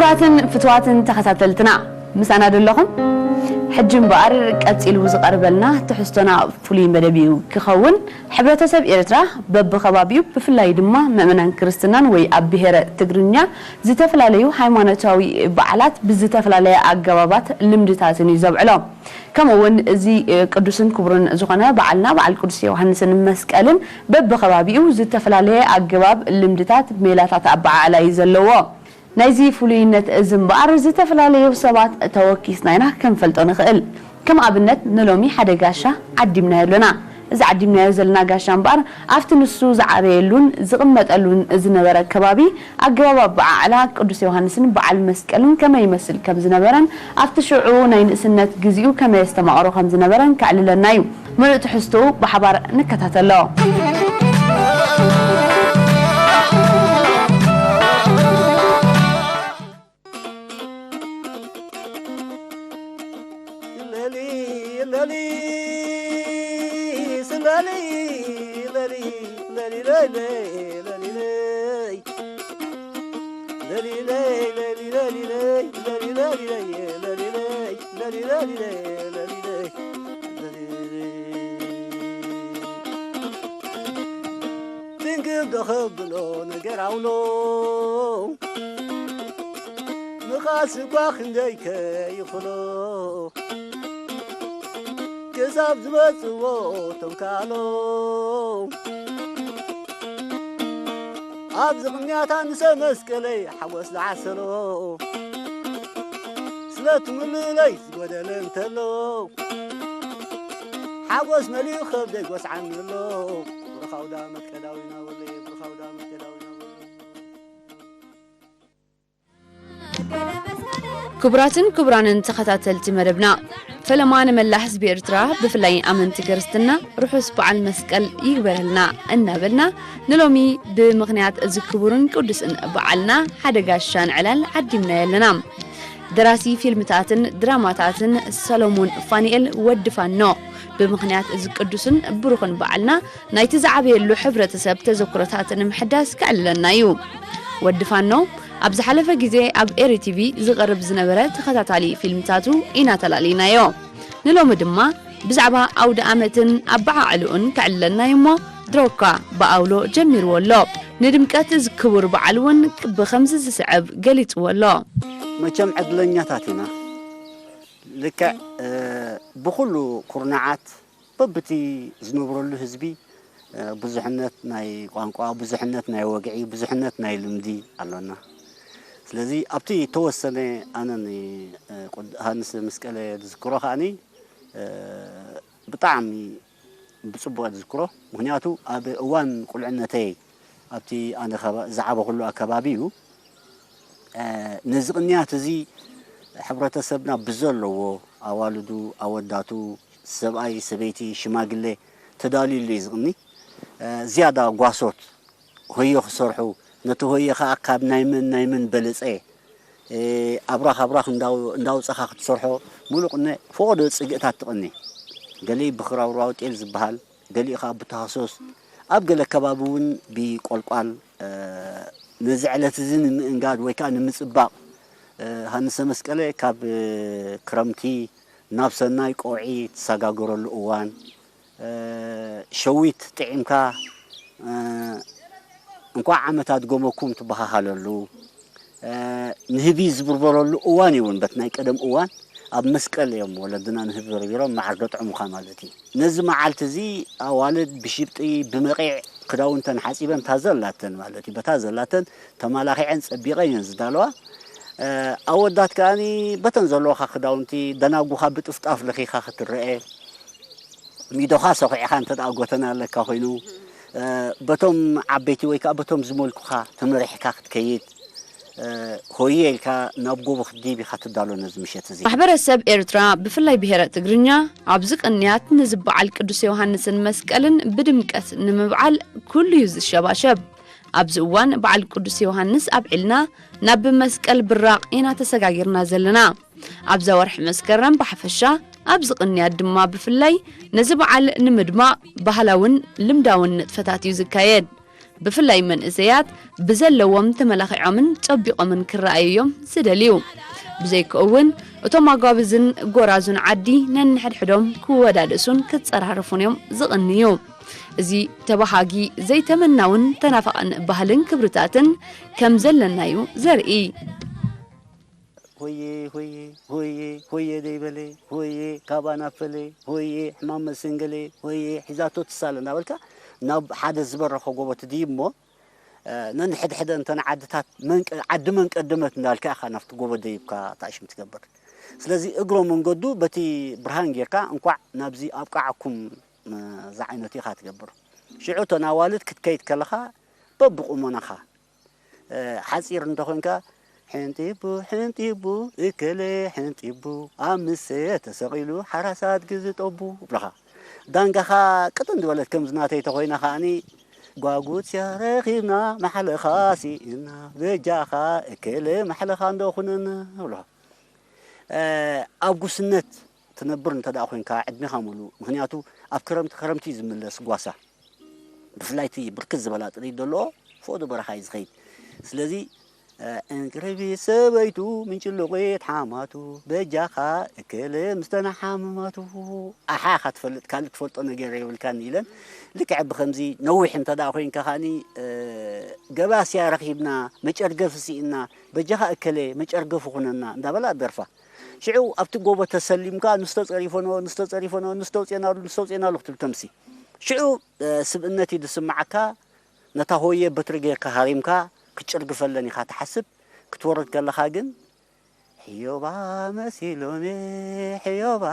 ክቡራትን ፍትዋትን ተኸታተልትና፣ ምሳና ዶ ኣለኹም? ሕጂ እምበኣር ቀጺሉ ዝቐርበልና ትሕዝቶና ፍሉይ መደብ እዩ ክኸውን። ሕብረተሰብ ኤርትራ በብኸባቢኡ፣ ብፍላይ ድማ ምእመናን ክርስትናን ወይ ኣብ ብሄረ ትግርኛ ዝተፈላለዩ ሃይማኖታዊ በዓላት ብዝተፈላለየ ኣገባባት ልምድታትን እዩ ዘብዕሎ። ከምኡ እውን እዚ ቅዱስን ክቡርን ዝኾነ በዓልና፣ በዓል ቅዱስ ዮሃንስን መስቀልን፣ በብኸባቢኡ ዝተፈላለየ ኣገባብ ልምድታት፣ ሜላታት ኣበዓዕላ እዩ ዘለዎ። ናይዚ ፍሉይነት እዚ እምበኣር ዝተፈላለዩ ሰባት ተወኪስና ኢና ክንፈልጦ ንኽእል። ከም ኣብነት ንሎሚ ሓደ ጋሻ ዓዲምናዮ ኣለና። እዚ ዓዲምናዮ ዘለና ጋሻ እምበኣር ኣብቲ ንሱ ዝዓበየሉን ዝቕመጠሉን ዝነበረ ከባቢ ኣገባብ ኣበዓዕላ ቅዱስ ዮሃንስን በዓል መስቀልን ከመይ ይመስል ከም ዝነበረን ኣብቲ ሽዑ ናይ ንእስነት ግዜኡ ከመይ የስተማቕሮ ከም ዝነበረን ከዕልለና እዩ። ምሉእ ትሕዝቶኡ ብሓባር ንከታተሎ። ድንግል ዶ ከብሎ ነገር ኣውሎ፣ ንቓስ እኳ ክንደይ ከይኽሎ፣ ክሳብ ዝመጽዎ ተንካሎ። ኣብዚ ቅንያት ኣንሰ መስቀለይ ሓጎስ ዝዓሰሎ፣ ስለቲ ምልለይ ዝጎደለ እንተሎ፣ ሓጎስ መሊኡ ከብደይ ጎስዓኒ ኣሎ። ብሩኽ ኣውደ ዓመት ከዳዊና ወለየ፣ ብሩኽ ኣውደ ዓመት ከዳዊና ወለየ። ክቡራትን ክቡራንን ተኸታተልቲ መደብና፣ ፈለማ ንመላእ ህዝቢ ኤርትራ፣ ብፍላይ ኣመንቲ ክርስትና፣ ርሑስ በዓል መስቀል ይግበረልና እናበልና፣ ንሎሚ ብምኽንያት እዚ ክቡርን ቅዱስን በዓልና ሓደ ጋሻ ንዕላል ዓዲምናዮ ኣለና። ደራሲ ፊልምታትን ድራማታትን ሰሎሞን ፋኒኤል ወዲ ፋኖ፣ ብምኽንያት እዚ ቅዱስን ብሩኽን በዓልና ናይቲ ዝዓበየሉ ሕብረተሰብ ተዘክሮታት ንምሕዳስ ከዕልለና እዩ። ወዲ ፋኖ ኣብ ዝሓለፈ ግዜ ኣብ ኤሪ ቲቪ ዝቐርብ ዝነበረ ተኸታታሊ ፊልምታቱ ኢና ተላሊናዮ። ንሎሚ ድማ ብዛዕባ ኣውደ ኣመትን ኣበዓዕልኡን ከዕልለና እዩ እሞ፣ ድሮኳ ብኣውሎ ጀሚርዎ ኣሎ። ንድምቀት እዚ ክቡር በዓል እውን ብኸምዚ ዝስዕብ ገሊጽዎ ኣሎ። መቸም ዕድለኛታት ኢና። ልክዕ፣ እ፣ ብኹሉ ኩርናዓት በብቲ ዝነብረሉ ህዝቢ፣ እ፣ ብዙሕነት ናይ ቋንቋ፣ ብዙሕነት ናይ ወግዒ፣ ብዙሕነት ናይ ልምዲ ኣሎና። ስለዚ ኣብቲ ተወሰነ ኣነ ን-፣ እ፣ ቁድ-፣ ሃንስ መስቀለ ዝዝክሮ ከኣኒ፣ እ፣ ብጣዕሚ ብጽቡቕ እየ ዝዝክሮ። ምኽንያቱ ኣብ እዋን ቁልዕነተይ ኣብቲ ኣነ ከባ-፣ ዝዓበኹሉ ኣከባቢ እዩ። እ፣ ነዚ ቅንያት እዚ ሕብረተሰብና ብዘለዎ ኣዋልዱ፣ ኣወዳቱ፣ ሰብኣይ፣ ሰበይቲ፣ ሽማግሌ ተዳልዩሉ እዩ ዝቕኒ። እ፣ ዝያዳ ጓሶት ሆዮ ክሰርሑ፣ ነቲ ሆዮ ኸኣ ካብ ናይ መን ናይ መን በለጸ፣ እ፣ ኣብራኽ ኣብራኽ እንዳው-፣ እንዳውጸኻ ክትሰርሖ፣ ሙሉእ ቅነ ፈቐዶ ጽግእታት ትቕኒ። ገሊኡ ብኽራውራው ጤል ዝበሃል፣ ገሊኡ ኸኣ ብታህሶስ፣ ኣብ ገለ ከባቢ እውን ብቆልቋል፣ እ፣ ነዚ ዕለት እዚ ንምእንጋድ ወይ ከኣ ንምጽባቕ፣ እ፣ ሃንሰ መስቀለ ካብ፣ እ፣ ክረምቲ ናብ ሰናይ ቀውዒ ትሰጋገረሉ እዋን፣ እ፣ ሸዊት ጥዒምካ፣ እ፣ እንኳዕ ዓመት ኣድገመኩም ትበሃሃለሉ፣ እ፣ ንህቢ ዝብርበረሉ እዋን እዩ እውን። በት ናይ ቀደም እዋን ኣብ መስቀል እዮም ወለድና ንህቢ በርቢሮም መዓር ደጥዕሙኻ ማለት እዩ። ነዚ መዓልቲ እዚ ኣዋልድ ብሽብጢ ብመቒዕ ክዳውንተን ሓጺበን፣ እታ ዘላተን ማለት እዩ፣ በታ ዘላተን ተመላኺዐን ጸቢቐን እየን ዝዳለዋ። እ፣ ኣወዳት ከኣኒ በተን ዘለዋኻ ክዳውንቲ ደናጉኻ ብጥፍጣፍ ለኺኻ ክትረአ፣ ሚዶኻ ሰኺዕኻ እንተ ደኣ ጎተና ኣለካ ኮይኑ፣ እ፣ በቶም ዓበይቲ ወይ ከኣ በቶም ዝመልኩኻ ተመሪሕካ ክትከይድ፣ እ፣ ሆየ ኢልካ ናብ ጎቦ ክትድይብ ኢኻ ትዳሎ ነዚ ምሸት እዚ። ማሕበረሰብ ኤርትራ፣ ብፍላይ ብሄረ ትግርኛ፣ ኣብዚ ቅንያት ነዚ በዓል ቅዱስ ዮሃንስን መስቀልን ብድምቀት ንምብዓል ኩሉ እዩ ዝሸባሸብ። ኣብዚ እዋን በዓል ቅዱስ ዮሃንስ ኣብዒልና ናብ መስቀል ብራቕ ኢና ተሰጋጊርና ዘለና። ኣብዛ ወርሒ መስከረም ብሓፈሻ፣ ኣብዚ ቅንያት ድማ ብፍላይ፣ ነዚ በዓል ንምድማቕ ባህላውን ልምዳውን ንጥፈታት እዩ ዝካየድ። ብፍላይ መንእሰያት ብዘለዎም ተመላኺዖምን ጸቢቖምን ክረኣዩ እዮም ዝደልዩ። ብዘይክኡ እውን እቶም ኣጓብዝን ጎራዙን ዓዲ ነንሕድሕዶም ክወዳደሱን ክጸራረፉን እዮም ዝቕንዩ። እዚ ተባሃጊ ዘይተመናውን ተናፋቕን ባህልን ክብርታትን ከም ዘለናዩ ዘርኢ። ሆየ ሆየ ሆየ ሆየ ደይበለ ሆየ ካባ ናፈለ ሆየ ሕማም መሰንገለ ሆየ ሒዛቶ ትሳለ እናበልካ ናብ ሓደ ዝበረኸ ጎቦ ትድይብ እሞ ነንሕድሕደን እተን ዓድታት ዓዲ መን ቀደመት እንዳልካ ኢኻ ናብቲ ጎቦ ደይብካ ተኣሽም ትገብር። ስለዚ እግሮ መንገዱ በቲ ብርሃን ጌርካ እንኳዕ ናብዚ ኣብቃዓኩም ዝዓይነቱ ኢኻ ትገብር። ሽዑ እተን ኣዋልድ ክትከይድ ከለኻ በብቑመናኻ ሓፂር እንተኾንካ ሕንጢቡ ሕንጢቡ እከለ ሕንጢቡ ኣብ ምሰ ተሰቒሉ ሓራሳት ግዚ ጠቡ ብለኻ ዳንጋኻ ቅጥን ዝበለት ከምዚ ናተይ ተኾይና ከዓኒ ጓጉት ሲያ ረኺብና ማሕለኻ ሲእና በጃኻ እከለ ማሕለኻ እንዶ ኩነና ብለኻ ኣብ ጉስነት ትነብር እንተ ደኣ ኮይንካ ዕድሜኻ ሙሉእ ምክንያቱ ኣብ ክረምቲ ክረምቲ እዩ ዝምለስ ጓሳ ብፍላይ እቲ ብርክት ዝበላ ጥሪት ዘለዎ ፎዶ በረኻ እዩ ዝኸይድ ስለዚ ዕንቅርቢ ሰበይቱ ምንጭልቑት ሓማቱ በጃኻ እከለ ምስተና ሓምማቱ ኣሓ ኢኻ ትፈልጥ ካልእ ትፈልጦ ነገር የብልካን ኢለን ልክዕ ብከምዚ ነዊሕ እንተ ደኣ ኮይንካ ከዓኒ ገባስያ ረኺብና መጨርገፊ ስኢና በጃኻ እከለ መጨርገፊ ኩነና እንዳበላ ደርፋ ሽዑ ኣብቲ ጎቦ ተሰሊምካ ንስቶ ጸሪፈኖ ንስቶ ጸሪፈኖ ንስቶ ውፅኤናሉ ንስቶ ውፅኤናሉ ክትብል ተምሲ ሽዑ ስብእነት እዩ ዝስማዓካ ነታ ሆየ በትሪ ጌርካ ሃሪምካ ክትጭርግፈለን ኢኻ ትሓስብ ክትወርድ ከለኻ ግን ሕዮባ መሲሎሜ ሕዮባ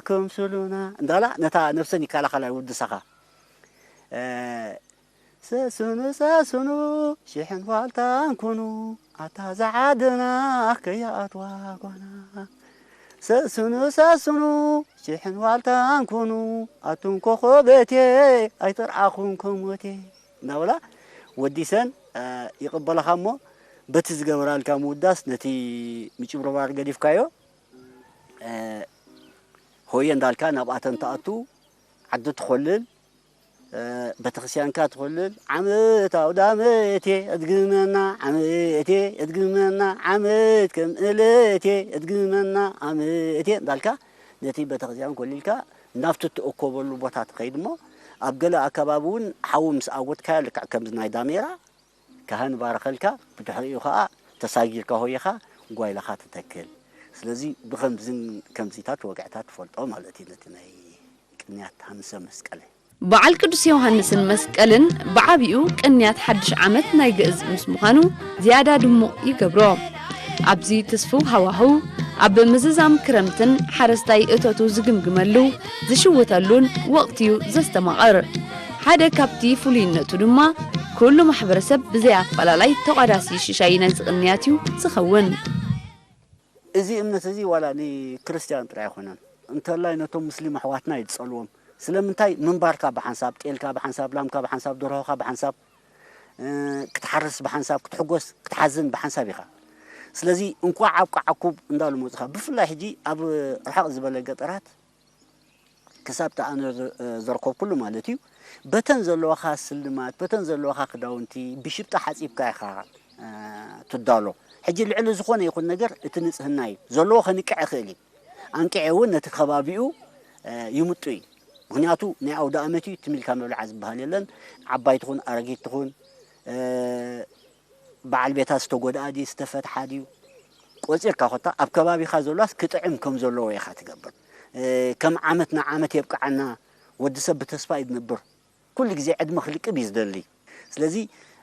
ከምስሉና እንዳላ ነታ ነብሰን ይከላኸላ ይውድሳኻ ሰስኑ ሰስኑ ሽሕን ዋልታን ኩኑ ኣታ ዝዓድና ከይኣትዋ ጓና ሰስኑ ሰስኑ ሽሕን ዋልታን ኩኑ ኣቱም ኮኸበቴ ኣይተርኣኹም ከሞቴ እናበላ ወዲሰን ይቕበለኻ እሞ በቲ ዝገበራልካ ምውዳስ ነቲ ምጭብርባር ገዲፍካዮ ሆየ እንዳልካ ናብኣተን ትኣቱ ዓዲ ትኾልል ቤተክርስቲያንካ ትኾልል ዓመት ኣውዳመቴ እድግመና ዓመቴ እድግመና ዓመት ከም እለቴ እድግመና ዓመቴ እንዳልካ ነቲ ቤተክርስቲያን ኮሊልካ ናብቲ ትእከበሉ ቦታ ትኸይድ እሞ ኣብ ገለ ኣከባቢ እውን ሓዊ ምስ ኣወትካዮ ልክዕ ከምዚ ናይ ዳሜራ ካህን ባረኸልካ ብድሕሪኡ ከዓ ተሳጊርካ ሆይኻ ጓይላኻ ትተክል ስለዚ ብኸምዝን ከምዚታት ወግዕታት ትፈልጦ ማለት እዩ ነቲ ናይ ቅንያት ሃንሰ መስቀለ በዓል ቅዱስ ዮሃንስን መስቀልን ብዓቢኡ ቅንያት ሓድሽ ዓመት ናይ ግእዝ ምስ ምዃኑ ዝያዳ ድሙቕ ይገብሮ። ኣብዚ ትስፉው ሃዋህው ኣብ ምዝዛም ክረምትን ሓረስታይ እቶቱ ዝግምግመሉ ዝሽውተሉን ወቕቲዩ ዘስተማቕር። ሓደ ካብቲ ፍሉይነቱ ድማ ኩሉ ማሕበረሰብ ብዘይ ኣፈላላይ ተቋዳሲ ሽሻይ ናይ ዝቕንያት እዩ ዝኸውን። እዚ እምነት እዚ ዋላ ንክርስትያን ጥራይ ኣይኮነን እንተላይ ነቶም ሙስሊም ኣሕዋትና እዩ ዝጸልዎም ስለምንታይ ምንባርካ ብሓንሳብ ጤልካ ብሓንሳብ ላምካ ብሓንሳብ ደርሆኻ ብሓንሳብ ክትሓርስ ብሓንሳብ ክትሕጎስ ክትሓዝን ብሓንሳብ ኢኻ ስለዚ እንኳዕ ኣብቃዓኩም እንዳሉ መፁኻ ብፍላይ ሕጂ ኣብ ርሓቕ ዝበለ ገጠራት ክሳብ ተኣነ ዘርከብኩሉ ማለት እዩ በተን ዘለዋኻ ስልማት በተን ዘለዋኻ ክዳውንቲ ብሽብጣ ሓፂብካ ኢኻ ትዳሎ ሕጂ ልዕሊ ዝኾነ ይኹን ነገር እቲ ንፅህና እዩ ዘለዎ ከንቅዕ ይኽእል እዩ ኣንቅዐ እውን ነቲ ከባቢኡ ይምጡ እዩ ምክንያቱ ናይ ኣውደ ኣመት እዩ ትሚልካ መብልዓ ዝበሃል የለን ዓባይ ትኹን ኣረጊት ትኹን በዓል ቤታ ዝተጎድኣ ድዩ ዝተፈትሓ ድዩ ቆፂርካ ኮታ ኣብ ከባቢኻ ዘሏስ ክጥዕም ከም ዘለዎ ኢኻ ትገብር ከም ዓመት ንዓመት የብቅዓና ወዲ ሰብ ብተስፋ እዩ ዝነብር ኩሉ ግዜ ዕድመ ክልቅብ እዩ ዝደሊ ስለዚ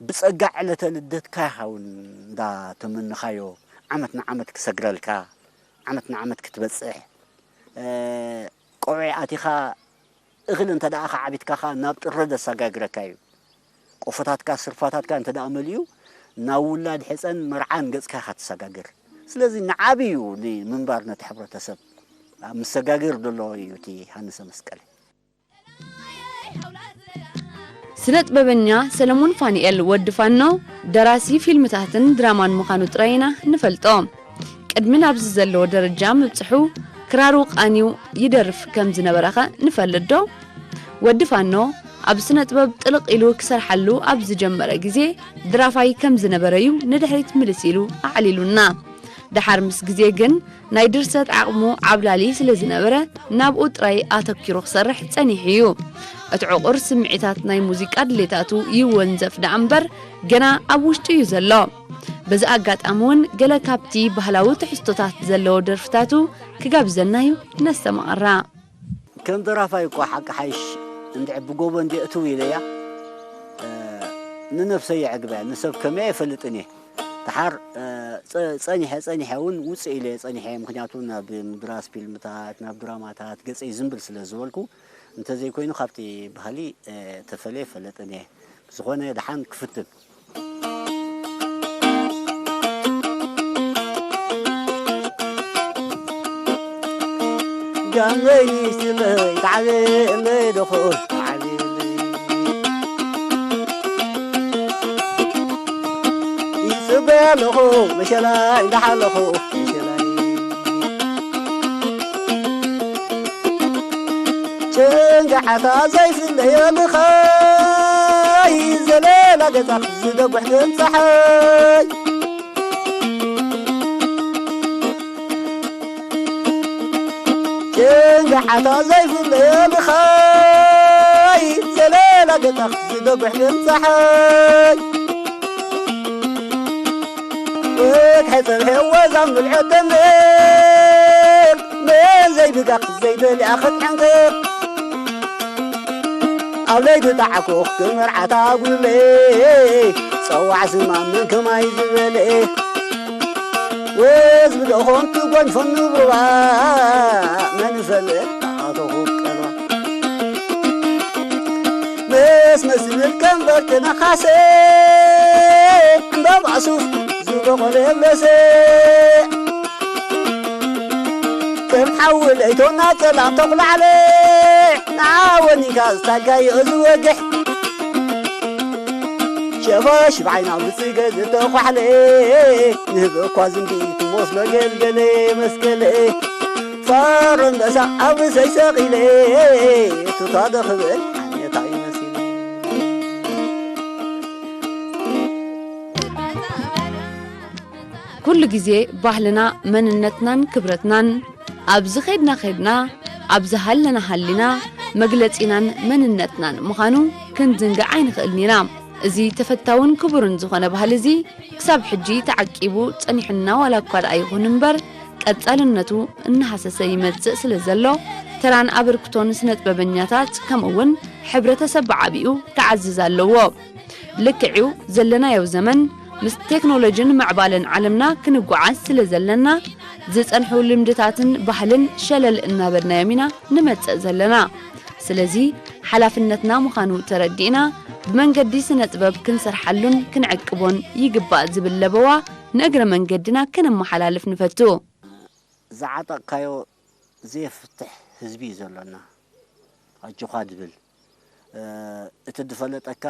ብፀጋ ዕለተ ልደትካ ኢኻ እውን እንዳተመንኻዮ ዓመት ንዓመት ክሰግረልካ ዓመት ንዓመት ክትበፅሕ ቆውዒ ኣቲኻ እኽል እንተ ደኣ ከዓቢትካ ኸኣ ናብ ጥረ ዘሰጋግረካ እዩ። ቆፎታትካ ስርፋታትካ እንተ ደኣ መሊኡ ናብ ውላድ ሕጸን መርዓን ገጽካ ኢኻ ትሰጋግር። ስለዚ ንዓቢ እዩ ንምንባር ነቲ ሕብረተሰብ ኣብ ምሰጋገር ዘሎ እዩ እቲ ሃንሰ መስቀል። ስነ ጥበበኛ ሰለሙን ፋኑኤል ወዲ ፋኖ ደራሲ ፊልምታትን ድራማን ምዃኑ ጥራይ ኢና ንፈልጦ። ቅድሚ ናብዚ ዘለዎ ደረጃ ምብጽሑ ክራሩ ቃንዩ ይደርፍ ከም ዝነበረኸ ንፈልጥ ዶ? ወዲ ፋኖ ኣብ ስነ ጥበብ ጥልቕ ኢሉ ክሰርሓሉ ኣብ ዝጀመረ ግዜ ድራፋይ ከም ዝነበረ እዩ ንድሕሪት ምልስ ኢሉ ኣዕሊሉና። ደሓር ምስ ግዜ ግን ናይ ድርሰት ዓቕሙ ዓብላሊ ስለ ዝነበረ ናብኡ ጥራይ ኣተኪሩ ክሰርሕ ጸኒሑ እዩ። እቲ ዕቑር ስምዒታት ናይ ሙዚቃ ድሌታቱ ይወንዘፍ ደኣ እምበር ገና ኣብ ውሽጡ እዩ ዘሎ። በዚ ኣጋጣሚ እውን ገለ ካብቲ ባህላዊ ትሕዝቶታት ዘለዎ ደርፍታቱ ክጋብዘና እዩ ነስተማቕራ። ከም ደራፋይ እኳ ሓቂ ሓይሽ እንድዒ ብጎቦ እንድየ እትው ኢለያ፣ እ፣ ንነብሰይ የዕግበያ፣ ንሰብ ከመይ ኣይፈልጥን እየ። ደሓር፣ እ፣ ጸ-፣ ጸኒሐ፣ ጸኒሐ እውን ውጽእ ኢለ እየ ጸኒሐ። ምኽንያቱ ናብ ምድራስ ፊልምታት፣ ናብ ድራማታት ገጸይ ዝንብል ስለ ዝበልኩ፣ እንተዘይኮይኑ ካብቲ ባህሊ፣ እ፣ ተፈልየ ኣይፈልጥን እየ። ብዝኾነ ደሓን ክፍትን። ጋመይ ንስትለይ ተዓብየለይ ደኹ ተዓብየለይ። ይጽበያ ኣለኹ መሸላይ እንዳሓለኹ መሸላይ። ጭንጋዓታ ዘይፍለዮ ልኻይ ዘለላ ገጻ ዝደጉሕ ከም ጸሓይ። ጭንጋዓታ ዘይፍለዮ ልኻይ ዘለላ ገጻ ዝደጉሕ ከም ጸሓይ። ወግሐ ጸብሐ ወዛም ብልዐ ተምር መን ዘይብጋኽ ዘይበልያ ክትዕንቅር። ኣብ ለይቲ ጣዕኩ ክመርዓታ ጉለ ጸዋዕ ስማ መን ከማይ ዝበለ ወዝ ብደኾን ትጎንፎን ንብባ መን ይፈልጥ ኣተኹ ቀልባ። መስ መስብል ከም በርቂ ነኻሰ ዕምባባ ሱፍ ዝበቖለ የብለሰ። ከም ሓዊ ለይቶና ጸላም ተቑላዕለ ንዓወኒካ ዝታጋዮ ዝወግሕ ሸፋሽ ብዓይና ብጽገ ዝተኳሕለ ንህብ እኳ ዝንዲ ትመስሎ ገልገለ መስቀለ ፋሮ ኣንበሳ ኣብ ርእሰይ ሰቒለ ቱታ ደኽበል ዓኔታ ይመሲለ። ኩሉ ግዜ ባህልና፣ መንነትናን ክብረትናን ኣብ ዝኸድና ከድና፣ ኣብ ዝሃለና ሃሊና መግለጺናን መንነትናን ምዃኑ ክንዝንግዕ ኣይንኽእልን ኢና። እዚ ተፈታውን ክቡርን ዝኾነ ባህሊ እዚ ክሳብ ሕጂ ተዓቂቡ ጸኒሑና ዋላ እኳ ደኣ ይኹን እምበር፣ ቀጻልነቱ እናሃሰሰ ይመጽእ ስለ ዘሎ፣ ተራን ኣበርክቶን ስነ ጥበበኛታት ከምኡ እውን ሕብረተሰብ ብዓቢኡ ክዓዝዝ ኣለዎ። ልክዕ'ዩ፣ ዘለናዮ ዘመን ምስ ቴክኖሎጂን ምዕባለን ዓለምና ክንጓዓዝ ስለ ዘለና፣ ዝጸንሑ ልምድታትን ባህልን ሸለል እናበልናዮም ኢና ንመጽእ ዘለና። ስለዚ፣ ሓላፍነትና ምዃኑ ተረዲእና፣ ብመንገዲ ስነ ጥበብ ክንሰርሓሉን ክንዕቅቦን ይግባእ ዝብል ለበዋ ንእግረ መንገድና ከነመሓላልፍ ንፈቱ። ዝዓጠቕካዮ ዘየፍትሕ ህዝቢ እዩ ዘሎና። ኣጆኻ ድብል፣ እ፣ እቲ ዝፈለጠካ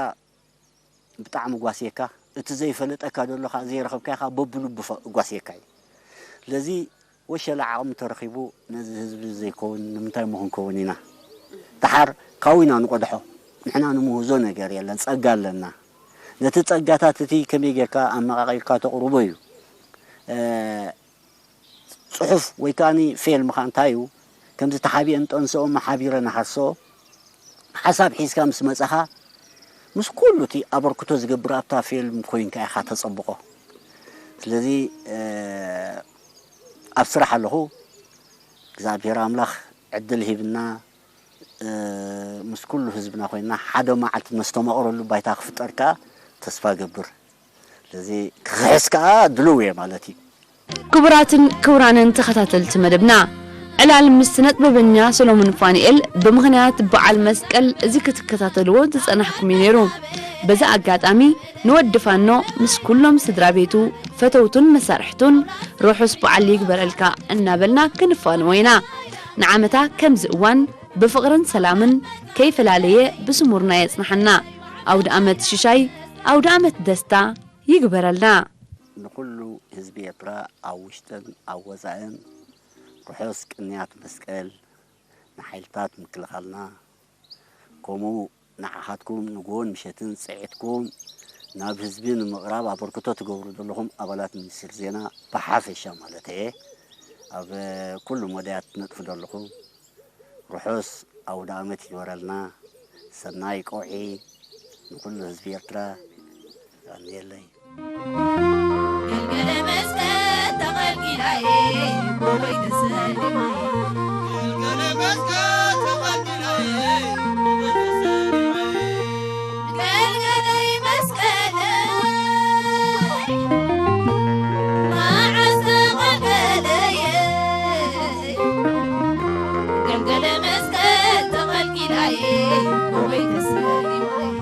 ብጣዕሚ ጓስየካ፣ እቲ ዘይፈለጠካ ዘሎ ኸዓ ዘይረኸብካዮ ኸዓ በብልቡ ፈ-፣ ጓስየካ እዩ። ስለዚ ወሸላ ዓቕሚ ተረኺቡ ነዚ ህዝቢ ዘይከውን ንምንታይ እሞ ክንከውን ኢና? ደሓር ካብኡ ኢና ንቐድሖ። ንሕና ንምህዞ ነገር የለን፣ ጸጋ ኣለና። ነቲ ጸጋታት እቲ ከመይ ጌርካ ኣመቓቒርካ ተቕርቦ እዩ። እ፣ ጽሑፍ ወይ ከኣኒ ፌልም ኸኣ እንታይ እዩ? ከምዚ ተሓቢአን ጠንስኦ መሓቢረ ንሃስኦ ሓሳብ ሒዝካ ምስ መጻኻ፣ ምስ ኩሉ እቲ ኣበርክቶ ዝገብር ኣብታ ፌልም ኮይንካ ኢኻ ተጸብቖ። ስለዚ፣ እ፣ ኣብ ስራሕ ኣለኹ፣ እግዚኣብሔር ኣምላኽ ዕድል ሂብና፣ እ፣ ምስ ኩሉ ህዝብና ኮይንና ሓደ መዓልቲ ነስተማቕረሉ ባይታ ክፍጠር ከኣ ተስፋ እገብር። ስለዚ ክኽሕስ ከኣ ድሉው እየ ማለት እዩ። ክቡራትን ክቡራንን ተኸታተልቲ መደብና፣ ዕላል ምስ ስነጥበበኛ ሰሎሞን ፋኑኤል ብምኽንያት በዓል መስቀል እዚ ክትከታተልዎ ዝጸናሕኩም እዩ ነይሩ። በዚ ኣጋጣሚ ንወዲ ፋኖ ምስ ኩሎም ስድራ ቤቱ፣ ፈተውቱን መሳርሕቱን ርሑስ በዓል ይግበረልካ እናበልና ክንፋንዎ ኢና። ንዓመታ ከምዚ እዋን ብፍቕርን ሰላምን ከይፈላለየ ብስሙርና የጽንሓና። ኣውደ ኣመት ሽሻይ፣ ኣውደ ኣመት ደስታ ይግበረልና። ንኹሉ ህዝቢ ኤርትራ ኣብ ውሽጥን ኣብ ወጻእን ርሑስ ቅንያት መስቀል ንሓይልታት ምክልኻልና፣ ከምኡ ንዓኻትኩም ንግሆን ምሸትን ጽዒትኩም ናብ ህዝቢ ንምቕራብ ኣበርክቶ ትገብሩ ዘለኹም ኣባላት ሚኒስትሪ ዜና ብሓፈሻ ማለት እየ፣ ኣብ ኩሉ መዳያት ትነጥፉ ዘለኹም ርሑስ ኣውደ ዓመት ይግበረልና። ሰናይ ቀውዒ ንኩሉ ህዝቢ ኤርትራ። የቐንየለይ። ገልገለ መስቀል ተቐልቂላየ፣ ጎቦይ ተሰሊማየ። ገልገለ መስቀል ተቐልቂላየ፣ ጎቦይ ተሰሊማየ። ገልገለይ መስቀለይ፣ መዓስ ተቐልቀለየ። ገልገለ መስቀል ተቐልቂላየ፣ ጎቦይ ተሰሊማየ።